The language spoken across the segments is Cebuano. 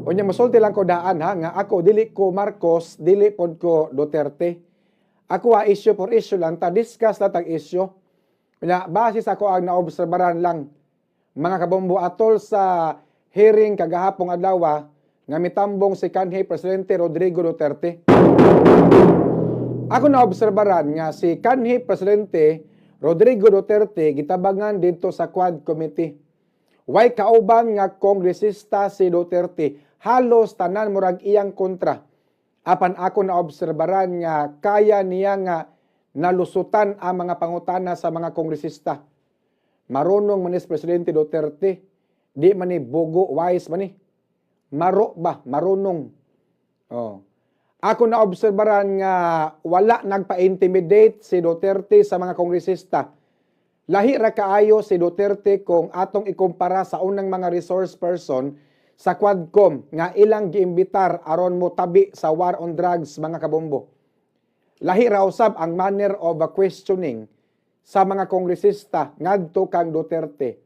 Unya mosulti lang ko daan ha, nga ako dili ko Marcos, dili pod ko Duterte. Ako ha, issue for issue lang ta, discuss lang tag issue. Unya base sa ako ang naobserbaran lang, mga kabombo, atol sa hearing kagahapong adlaw nga mitambong si kanhi Presidente Rodrigo Duterte. Ako naobserbaran nga si kanhi Presidente Rodrigo Duterte gitabangan didto sa Quad Committee. Way kauban nga kongresista si Duterte, halos tanan murag iyang kontra. Apan ako naobserbaran nga kaya niya nga nalusutan ang mga pangutana sa mga kongresista. Marunong man ni Presidente Duterte, di man ni bugo, wise man ni. Maro ba? Marunong. Oh. Ako naobserbaran nga wala nagpa-intimidate si Duterte sa mga kongresista. Lahi ra kaayo si Duterte kung atong ikumpara sa unang mga resource person sa Quadcom nga ilang giimbitar aron mo tabi sa war on drugs, mga kabombo. Lahi ra usab ang manner of a questioning sa mga kongresista ngadto kang Duterte.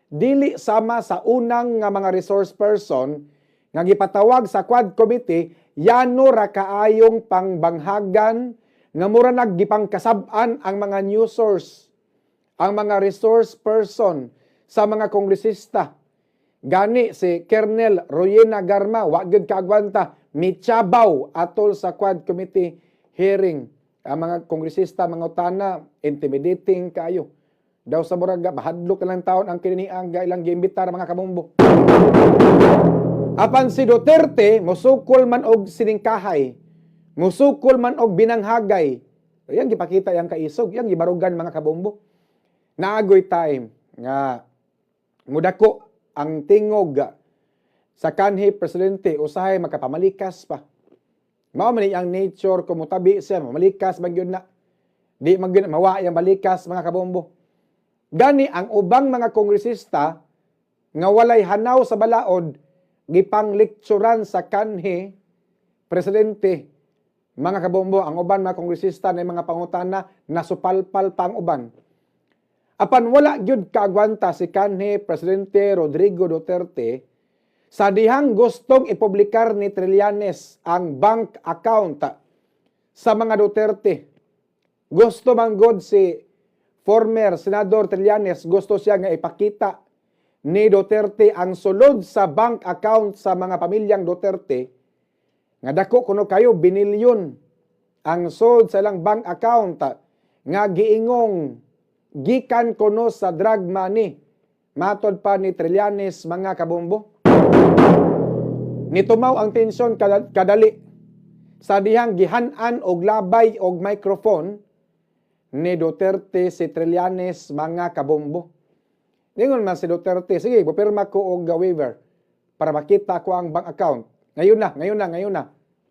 Dili sama sa unang nga mga resource person nga gipatawag sa Quad Committee, yano ra kaayong pangbanghagan nga mura naggipangkasab-an ang mga news source, ang mga resource person sa mga kongresista. Gani si Colonel Royina Garma wa gyud kaagwanta, michabaw atol sa Quad Committee hearing. Ang mga kongresista mangutana, intimidating kayo. Daw sa murag mahadlok na lang taon ang kini ang ilang giimbitar, mga kabombo. Apan si Duterte musukol man og siningkahay, musukol man og binanghagay. Yang gipakita yang kaisog, yang gibarugan, mga kabombo. Naagoy time nga mudako ang tingog sa kanhi presidente, usahay makapamalikas pa. Mao man ni ang nature kung mutabi siya, mamalikas man gyud na. Di man gyud mawa yang balikas, mga kabombo. Gani ang ubang mga kongresista nga walay hanaw sa balaod gipanglektsuran sa kanhi presidente. Mga kabombo, ang uban mga kongresista na mga pangutana nasupalpal pa ang uban. Apan wala gyud kaagwanta si kanhi Presidente Rodrigo Duterte sa dihang gustong ipublikar ni Trillanes ang bank account sa mga Duterte. Gusto man god si former Senador Trillanes, gusto siya nga ipakita ni Duterte ang sulod sa bank account sa mga pamilyang Duterte nga dako kuno kayo, binilyon ang sulod sa ilang bank account nga giingong gikan kuno sa drug money, matod pa ni Trillanes, mga kabombo. Nitumaw ang tensyon kadali sa dihang gihan-an og labay og microphone ni Duterte si Trillanes, mga kabombo. Ningon man si Duterte, "Sige, pupirma ko og waiver para makita ko ang bank account. Ngayon na, ngayon na, ngayon na."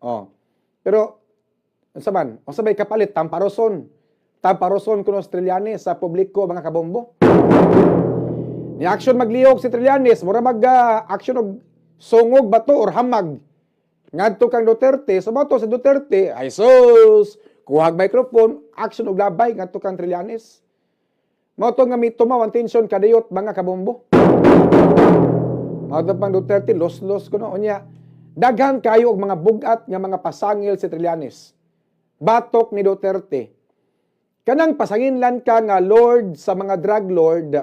Oh. Pero unsa man, unsa may kapalit? Tamparoson. Tamparoson kuno si Trillanes sa publiko, mga kabombo. Ni action maglihok si Trillanes, mura mag action og sungog bato or hamag ngadto kang Duterte. Sa bato sa Duterte, ay sus, kuhag microphone, action og labay ngadto kang Trillanes. Mao to nga mitumaw ang tensyon kadiyot, mga kabombo. Mao to pang Duterte, los-los kuno. Unya daghan kayo og mga bugat nga mga pasangil si Trillanes. Batok ni Duterte. Kanang pasanginlan ka nga lord sa mga drug lord,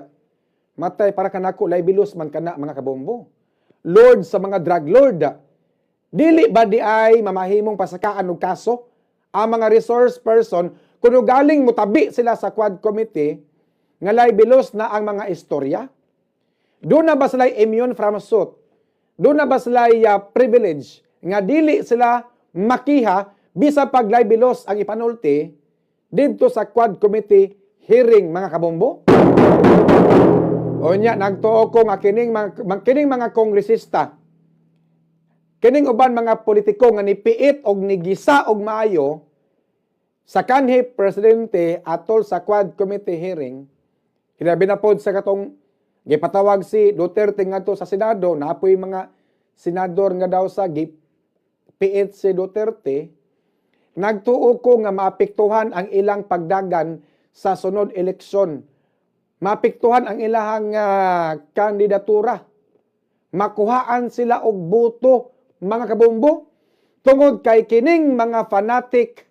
matay, para kanako libelous man kana, mga kabombo. Lord sa mga drug lord. Dili ba di ay mamahimong pasakaan og kaso ang mga resource person kuno galing mutabi sila sa Quad Committee nga libelous na ang mga istorya? Duna ba sila immune from suit? Duna ba sila privilege nga dili sila makiha bisa pag libelous ang ipanulti didto sa Quad Committee hearing, mga kabombo? Unya nagtuo ko nga kining mga kongresista, kining uban mga politiko nga nipiit og nigisa og maayo sa kanhi presidente atol sa Quad Committee hearing, hilabi na pod sa katong gipatawag si Duterte ngadto sa Senado, naapoy mga senador nga daw sa gipiit si Duterte, nagtuo ko nga maapektuhan ang ilang pagdagan sa sunod eleksyon. Maapektuhan ang ilahang kandidatura. Makuhaan sila og boto, mga kabombo, tungod kay kining mga fanatic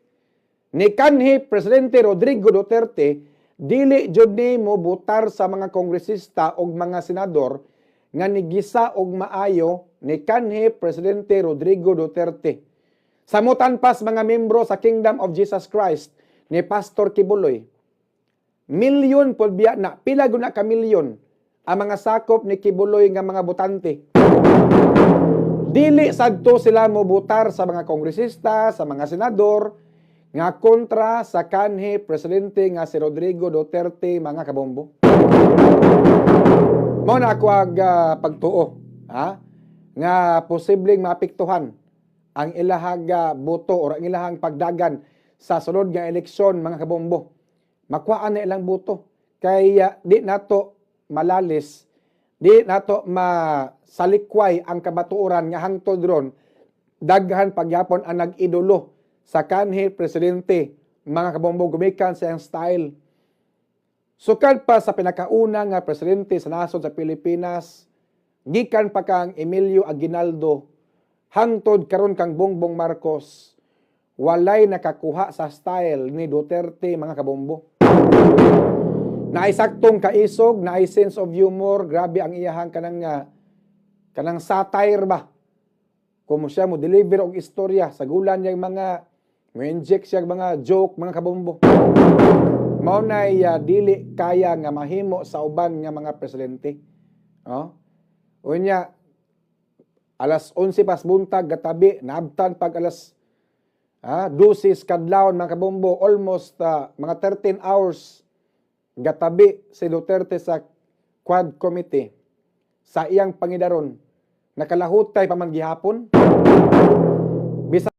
ni kanhi Presidente Rodrigo Duterte dili jud ni mo butar sa mga kongresista og mga senador nga nigisa og maayo ni kanhi Presidente Rodrigo Duterte. Samutan pas mga membro sa Kingdom of Jesus Christ ni Pastor Quiboloy. Milyon pod biya na, pila gud na ka milyon ang mga sakop ni Quiboloy nga mga botante. Dili sadto sila mo butar sa mga kongresista, sa mga senador nga kontra sa kanhi presidente nga si Rodrigo Duterte, mga kabombo. Mao na ako ag pagtuo, ha, nga posibleng maapektuhan ang ilahang boto or ang ilahang pagdagan sa sunod nga eleksyon, mga kabombo. Makuhaan na ilang boto kay di nato malalis, di nato masalikway ang kamatuoran nga hangtod ron daghan pagyapon ang nag-idolo sa kanhi presidente, mga kabombo, gumikan sa iyang style. Sukad pa sa pinakauna nga presidente sa nasod sa Pilipinas, gikan pa kang Emilio Aguinaldo, hangtod karon kang Bongbong Marcos, walay nakakuha sa style ni Duterte, mga kabombo. Naay saktong kaisog, naay sense of humor, grabe ang iyahang kanang satire ba. Kung siya mo deliver og istorya, sagulan niya mga mo inject siya mga joke, mga kabombo. Mao nay dili kaya nga mahimo sa uban nga mga presidente. Oh? Unya alas 11 pas buntag gatabi, naabtan pag alas 12 kadlawon, mga kabombo, almost mga 13 hours gatabi si Duterte sa Quad Committee sa iyang pangidaron. Nakalahutay pa man gihapon. Bisan